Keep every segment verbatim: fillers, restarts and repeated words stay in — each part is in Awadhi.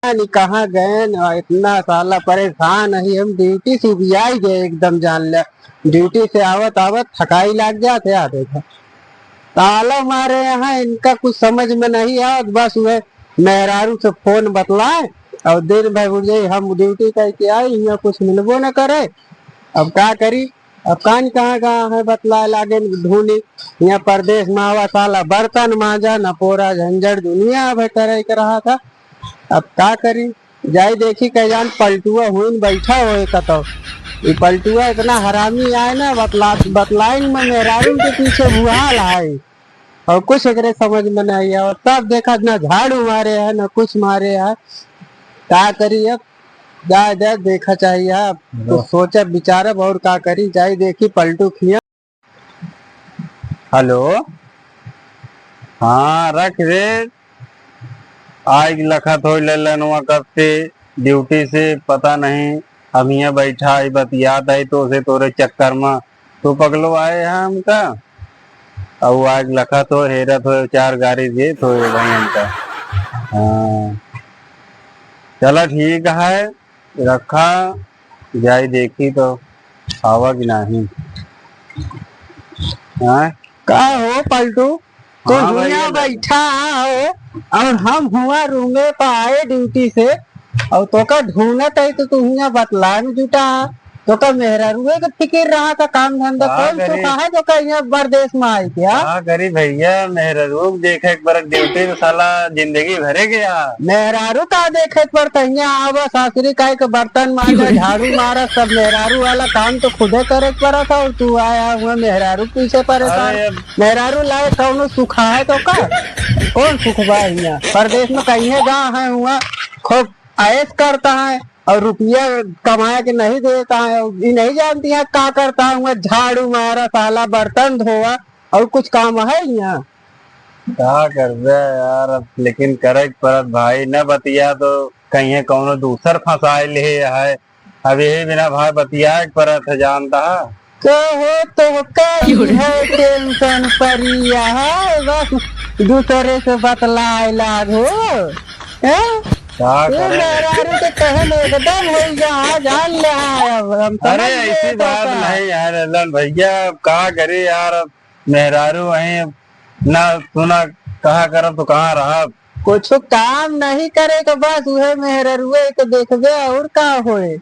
नहीं कहाँ गए न, इतना साला परेशान है हम, ड्यूटी से उबियाई गए एकदम, जान ले। ड्यूटी से आवत आवत थकाई लाग जात है, आ देखा। ताला मारे यहाँ, इनका कुछ समझ में नहीं आवत, बस वह मेहरारू से फोन बतलाए और दिन भर उठ जाए, हम ड्यूटी करके आए, यहाँ कुछ मिलबो न करे। अब का करी, अब कान कहाँ कहाँ है बतलाए लागे ढूंढी। यहाँ परदेश में आवा साला बर्तन मांजा, न पोरा झंझट दुनिया भर करे के रहा था। अब का करी, जाई देखी कह जान पलटुआ हुइन बैठा होए कतौ। ई पलटुआ इतना हरामी आए ना, बतला, बतलाइन में मेहरारू के पीछे भुआल आए। और कुछ एकरे समझ में नहीं आवा। तब देखा ना झाड़ू मारे है, ना कुछ मारे है। का करी अब? जा, जा, देखा चाहिए अब। कुछ सोचब, विचारब और का करी। जाई देखी पलटू खिया। हेलो, हाँ, रख रे। आइग लखत होई ललनवा कब से ड्यूटी से, पता नहीं। हम यहाँ बैठा ही बतियात है तो से तोरे चक्कर में तो पगलो आए हैं हमका। और आइग लखत हो, हेरत हो, चार गारी देत हो भाई हमका। हाँ, चला ठीक है, रखा, जाई देखी तो आवा कि नाही। हाँ? का हो पलटू, तू हाँ भैया, हियाँ बैठा हो और हम हुआ रूमे पर आए ड्यूटी से और तोका ढूंढत है तो तू हियाँ बतलाए में जुटा है। तोका मेहरारुए के फिकिर रहा था, काम धंधा का कौन करी? सुखा है तोका यहाँ परदेश में आए क्या? का करी भैया, मेहरारू देखे एक बार ड्यूटी में साला जिंदगी भरे गया। मेहरारू का देखे पर तहिया आवा सासरी काहे के बर्तन मांजा, झाड़ू मारा, सब मेहरारू वाला काम तो खुदे करे के पड़ा था और तू आया हुआ मेहरारू पीछे परेशान। अरे अब मेहरारू लाए कौनो सुखा है तोका? कौन सुख बा हियाँ? परदेश में कहीं गा है हुआ, खूब ऐश करता है और रुपया कमाए के नहीं देता है। और ये नहीं जानती है का करता है हुआ, झाड़ू मारा साला, बर्तन धोवा, और कुछ काम है हियाँ? का करबे यार, अब लेकिन करे के पड़त भाई, न बतिया तो कहीं कौनो दूसर फंसाए ले है। अब यही बिना भाई बतियाए के पड़त है, जानता है। कहो तो कई है टेंशन परी है, बस दूसरे से बतलाए लागो। हैं? का ये करे? मेहरारू के कहन एकदम हो जा, जान ले, अब हम समझ अरे, गए ऐसी तो बात का। नहीं यार, ललन भैया, अब का करे यार, अब मेहरारू वहीं ना सुना, कहाँ करब तो कहाँ रहब। कुछ काम नहीं करे के, बस उहे मेहररुए के देखबे और का होए।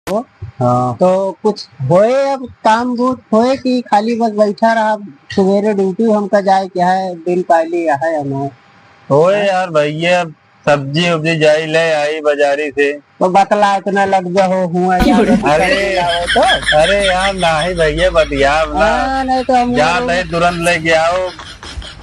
हाँ। तो कुछ होए, अब काम बूत होए कि खाली बस बैठा रहा? सुबेरे ड्यूटी हमका जाए के है, दिन पहले है हमें। होए हाँ। यार भैया, सब्जी उब्जी जाई ले आई बाजारी से। तो बतला इतना लग जा हो हुआ यार, अरे, अरे तो। अरे यार, नाही भैया, बतियाब ना। हाँ, नहीं तो हम जात है, तुरंत लेके आओ।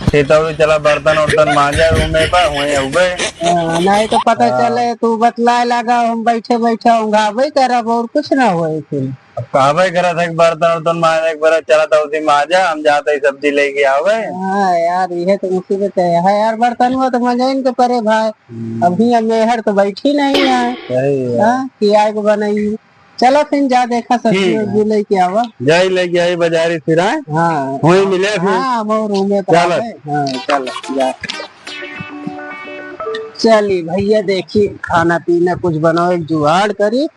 सीता उड़ी चला, बर्तन उर्तन मांजा, रूम में पा हुए हुए। हाँ, नहीं तो पता हाँ। चले, तू बतलाए लगा, हम बैठे बैठे उंघाबे करब और कुछ ना होए फिर। अब कहबे करत है कि बर्तन उर्तन मांजे के परे, चला तो उसी मांजा, हम जाते ही सब्जी लेके आवे। हाँ यार, ये तो मुसीबत है। हाँ यार, बर्तन हुआ तो मांजे इनके परे भाई। हम्म। अभी अब मेहर तो बैठी नहीं है। सही है। हाँ, कि आए को बनाई। चलो फिर जा देखा सब्जी ठीक है। उब्जी लेके आवा। जाई लेके आई बाजारी फिर आए। हाँ। वहीं मिले फिर। हाँ, वो रूमे पर चलो। आवे। हाँ, चलो, जा। चली भैया, देखी खाना पीना कुछ बनाओ, एक जुगाड़ करी।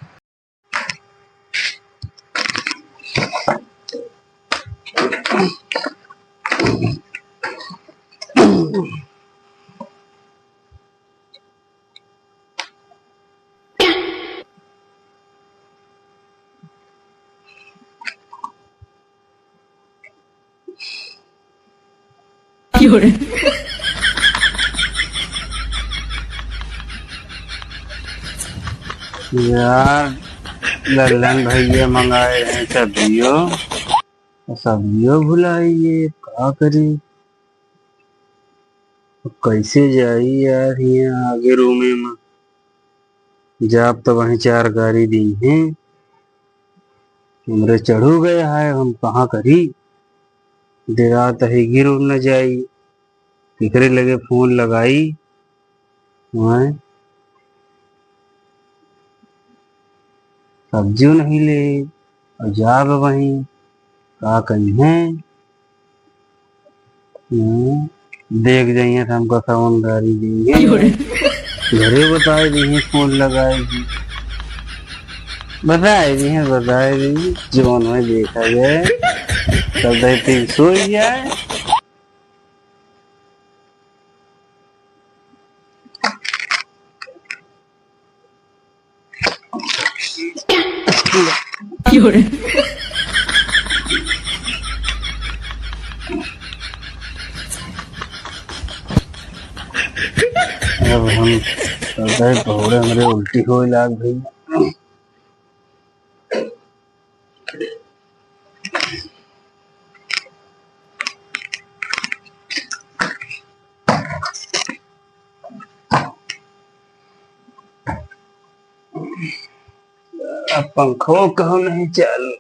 यार, लल्लन भैया मंगाए हैं सब्जियों, सब्जियों भुलाई ये, का करी? अब कैसे जाई यार, हियाँ आगे रूमे में जाब तो वहीं चार गारी दी हैं। हमरे चढ़ू गए है, हम कहाँ करी? डेरात है गिर उर न जाई, केकरे लगे फोन लगाई, वहीं सब्जियों नहीं ले, और जाब वहीं का कहीं है। हम्म, देख जाइए तो हमको सावन गाड़ी देंगे। घरे बताए दिहे, फोन लगाए दिहे, बताए दिहे, बताए दिहे, जौन है देखा जाए, तब तक तीन सौ ही जाए। अब हम सदाई पहुड़े हमरे उल्टी होए लाग भैया। अब पंखो कहूँ नहीं चालू।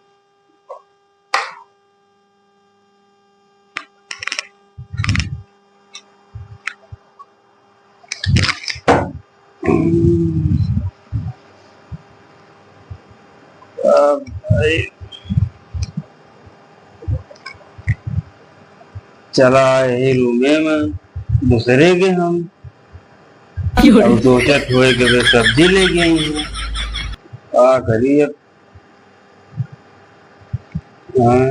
अब भाई चला यही रूमे में दूसरे के हम। क्यों रे? अब दो चार ठोए के वे सब्जी ले गई है। का करी अब? हाँ,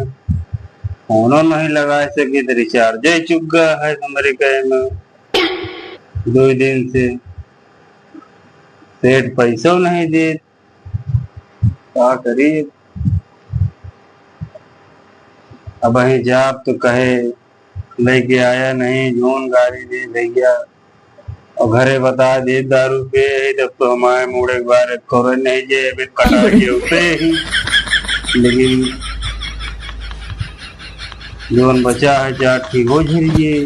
फोनो नहीं लगा सके तो रिचार्ज ही चुक गया है हमरे कहे में। दो दिन से सेठ पैसो नहीं दे, का करी? अब वहीं जाब तो कहे लेके आया नहीं, जौन गारी दे भैया। और घरे बता दे दारू पे, तब तो हमारे मुड़े एक बार एक करोड़ नहीं जे, अबे कटा के उसे ही। लेकिन जौन बचा है, चार ठीक हो झरिए।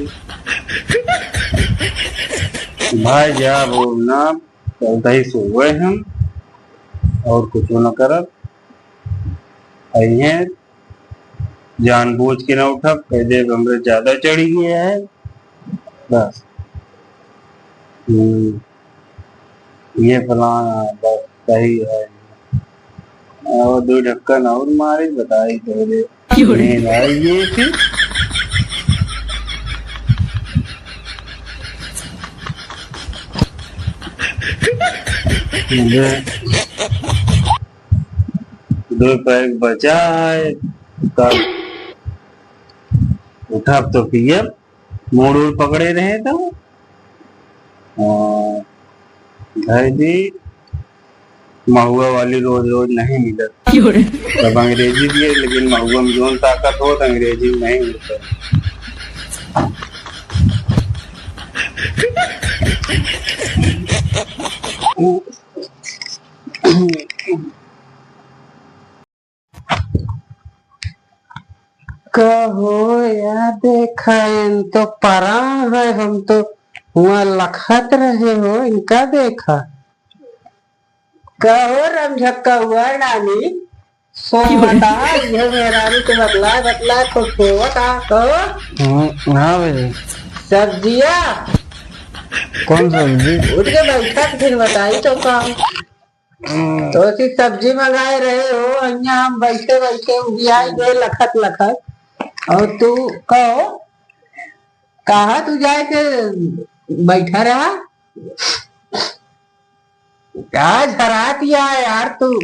भाई जा बोलना, चलता ही सोए हम, और कुछ ना करब। अइहें, जानबूझ के ना उठब, कह देब हमरे ज्यादा चढ़ी गया है, बस। हम्म, ये फलाना, बस सही है। और दो ढक्कन और मारे, बताई तो रे। क्यों रे? नींद आई ये थी। मुझे दो पैक बचा है, तब उठब तो पियब, मूड़ उड़ पकड़े रहे तो। हाँ, भाई जी, महुआ वाली रोज रोज नहीं मिलत। क्यों रे? तब अंग्रेजी भी है, लेकिन महुआ में जौन ताकत हो, तो अंग्रेजी में नहीं मिलता। कहो या देखा, इन तो परा है, हम तो हुआ लखत रहे हो, इनका देखा। कहो रमझक्का हुआ नानी, सो बता, ये मेहरारू के बतला, बतला, तो सोवत आ, कहो। हम्म, हाँ भाई। सब्जिया? कौन सब्जी? उठ के बैठा तो फिर बताई तो का। हम्म। तो ऐसी सब्जी मंगाए रहे हो, यहाँ हम बैठे बैठे उबियाई गए लखत लखत। और तू कहो, कहाँ तू जाए के बैठा रहा? का झरात या यार तू?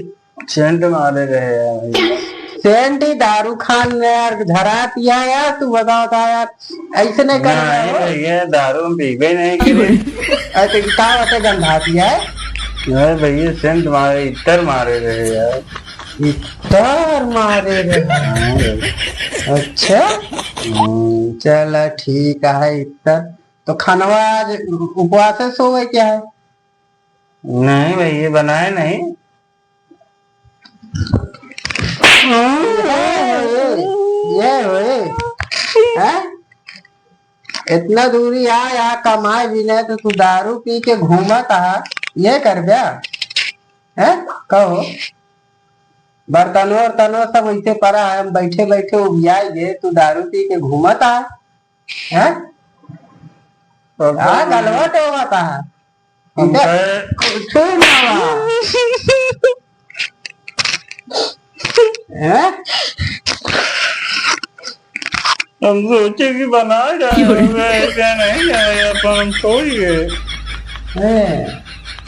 सेंट मारे रहे यार। सेंट ही दारू खान में यार झरात या यार, तू बताओ तो यार, ऐसे नहीं कर रहे हो। भैया, दारू हम पीबे नहीं करे। अरे तो का होते गंधात या है? अरे भैया, सेंट मारे, इत्तर मारे रहे यार। इत्तर मारे रहे? हाँ भाई। अच्छा? हम्म। चला ठीक है, इत्तर। तो खानवा आज उपवास है, सोवे क्या है? नहीं भैया, बनाए नहीं। ये होए, ये होए। हैं? इतना दूरी आ, यहाँ कमाए भी नहीं तो तू दारू पी के घूमत आ, ये कर ब्या? हैं? कहो। बर्तनों वर्तनों सब वैसे पड़ा है, हम बैठे बैठे उबियाई गए, तू दारू पी के घूमत आ। हैं? तो का गलवा टोवा का है? हम इधर कहे कुछ ना हुआ। हैं? हम सोचे कि बना जाए, क्यों रे? हमें ऐसे नहीं आए, अपन हम छोड़ गए। ए,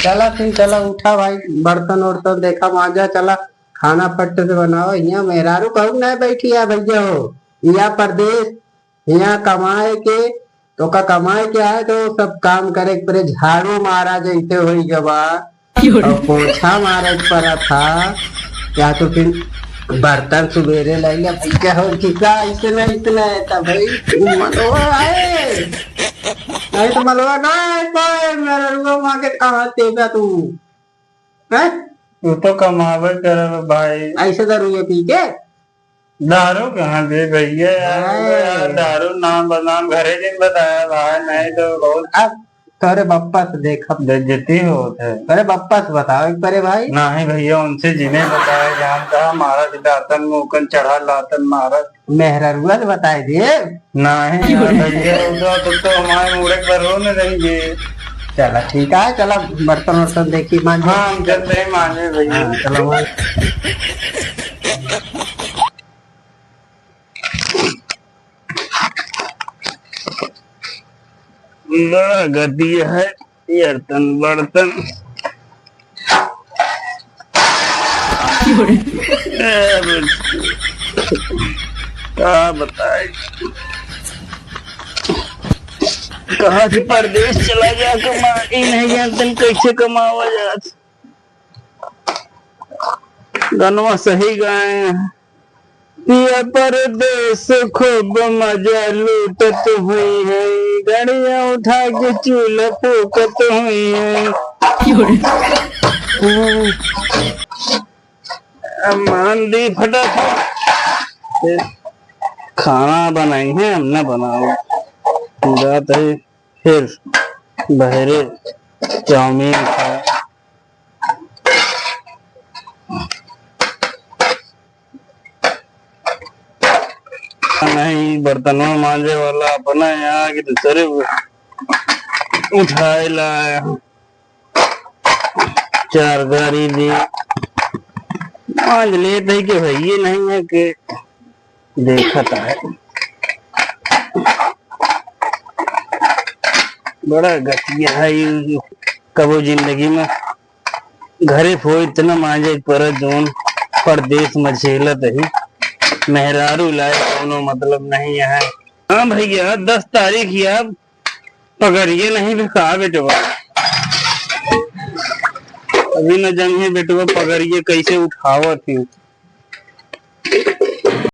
चला फिर, चला उठा भाई, बर्तन उर्तन देखा मांजा, चला खाना फट से बनावा। हियाँ मेहरारू कहूँ ना बैठी है भैया हो, या परदेस, हियाँ कमाए के, तोका कमाए के आए तो सब काम करे के परे, झाड़ू मारा जैसे होई गवा, क्यों रे? और पोछा मारे के परा था, या तो फिर बर्तन सुबेरे लाई ले भैया हो, किसा ऐसे ना, इतना है तब भाई, मलवा है, नहीं तो मलवा ना है, कोई मेरा रुआ मांगे कहाँ तेगा तू, हैं? तू तो कमावे करे भाई। ऐसे दारू ये पी के? दारू कहाँ दे भैया यार, हाँ। यार, दारू नाम बदनाम घरे दिन बताया भाई, नहीं तो बहुत अब तोरे बप्पा से देखब। बेइज्जती होत है। तोरे बप्पा से बतावे के परे भाई। नहीं भैया, उनसे जिन्हें बताया, जानता है, मारा के दातन मुकन चढ़ा लातन मारा। मेहररुआ से बताए दे। नहीं यार भैया, उधर तो, तो हमारे मुड़े पर रो न देंगे। चला ठीक है, चला बर्तन वर्तन देखी मांजे। हाँ, हम चलते हैं मांजे भैया। हाँ, चलो मांज। बड़ा गति है, ये बर्तन, बर्तन। ए, का बताए, कहाँ से परदेस चला गया, कमा ही नहीं जानते कैसे कमावा जात। गनवा सही गाए हैं। पिया परदेस खूब मजा लूटत हुई है, गड़िया उठा के चूल्हा फूकत हुई है। अब मान दी फटाफट। फिर खाना बनाई है, हम ना बनाओ। जात है फिर बहरे चाउमीन खाए। नहीं, बर्तनवा मांजे वाला अपना यहाँ के दूसरे उठाए ला आया। चार गाड़ी दी मांज लेत है कि भैये नहीं है कि देखत है। बड़ा गतिया है ये, कबो जिंदगी में घरे फोई इतना मांजे पर जोन परदेस में झेलत ही। मेहरारू लाए कौनो मतलब नहीं है। हाँ भैया, दस तारीख ही अब पगरिये नहीं भी कहा बेटवा, अभी न जंगे बेटवा पगरिये कैसे उठावत ही।